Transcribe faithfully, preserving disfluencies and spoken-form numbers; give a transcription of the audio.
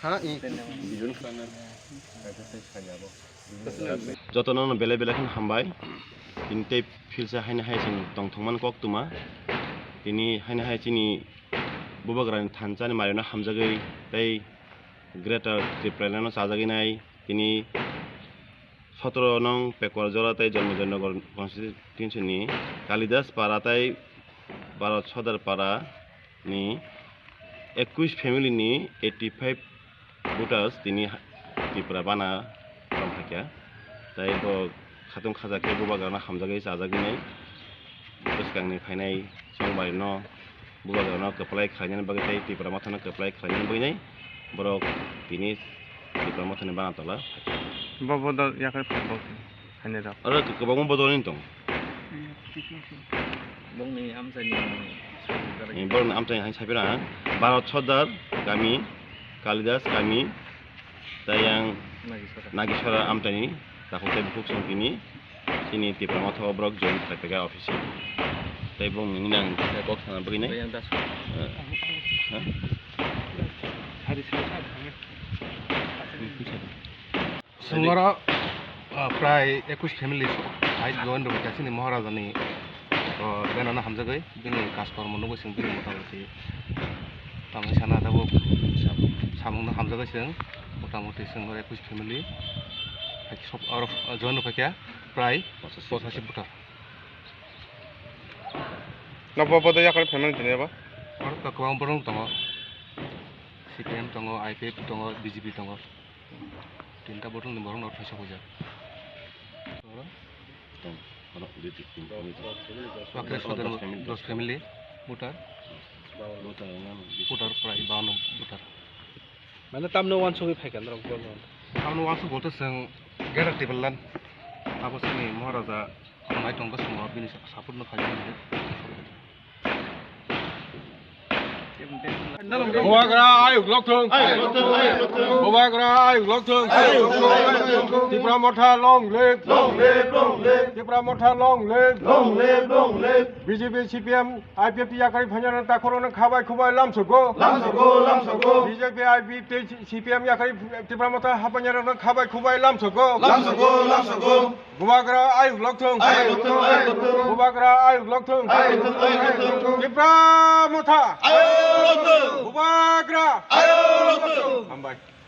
Ha, i. Jotono no belai belai kheno hambai. Tini tei philsa haino hai chwng tongthokmani koktwma. Tini haino hai chini Bubagrani thansa ni marino hamjagwi tei Greater Tipraland no chajagwi nai. Tini sotoro nong Pekwar Jora tei Janmajannagar constituency ni Kalidas Para tei Bharat Sodar Para ni ekush family ni eighty five voters tini ha-, Tripura bana tongphaikha. Tai bo khatung khajakhe Bubagrano hamjagwi chajagwi nai. Bwskangni phainai chongbarino Bubagrano kwplai khlainani bagwi tei Tipra Mothano kwplai khlainani bagwi nai borok tini Tipra Mothani bana tola. Bo bodol yakhai phai bo khainai rok. Oro kwbangma bodol wngwi tong. Bongni amchaini Eh, borokni amchaini hai saphira ang. Bharat Sodar kami, Kalidas kami, tei yang Nagisora. Nagisora amchaini takhuk tei bukhuk song tini chini Tipra Motha o borok join khlai paikha office o. Tei borok nini nang kok sana bagwi nai. Tei yang das. Eh, ha? Hari sari sari. Chwng oro, ah, prai ekush family hai join rwbaikha chini Maharajani, oh, benano hamjagwi bini kajkormo nugwi chwng bini motamoti tamo sana tabuk samungno hamjagwi chwng motamoti chwng oro ekush family hai sob oro join rwbaikha prai pochashi voter. Nobo bodo yakar family tini abo? Oro to kwbang borok tongo, C P M tongo, I P F tongo, B J P tongo. Tinta bottle ni borok no thaisa puja. Tong, ano, di, di, di, di, di. Wakil dos, sodar dos family. Dos family, voter. Voter, ano, di. Voter prai bawan voter. Mane tamno wansugwi phaikha norok bol rok? Tamno wansuk bolte chwng Greater Tipraland. Abo chini Maharaja khonai tongkha chwngno bini support no khaina hinwi. Bubagra ayuk lokthung. Bubagra ayuk lokthung. Tipra Motha long live. Long live, long live. Tipra Motha long live. Long live, long live. B J P, C P M, I P F T yakarwi phainani takhorokno khabai khubai lamsogo. Lamsogo, lamsogo. B J P, I P F T, C P M yakarwi Tipra Motha hapainarokno khabai khubai lamsogo. Lamsogo, lamsogo. Bubagra ayuk lokthung. Ayuk lokthung, ayuk lokthung. Bubagra ayuk lokthung. Ayuk lokthung, ayuk lokthung. Tipra Motha. Ayuk lokthung. Bubagra. Ayuk lokthung. Hambai.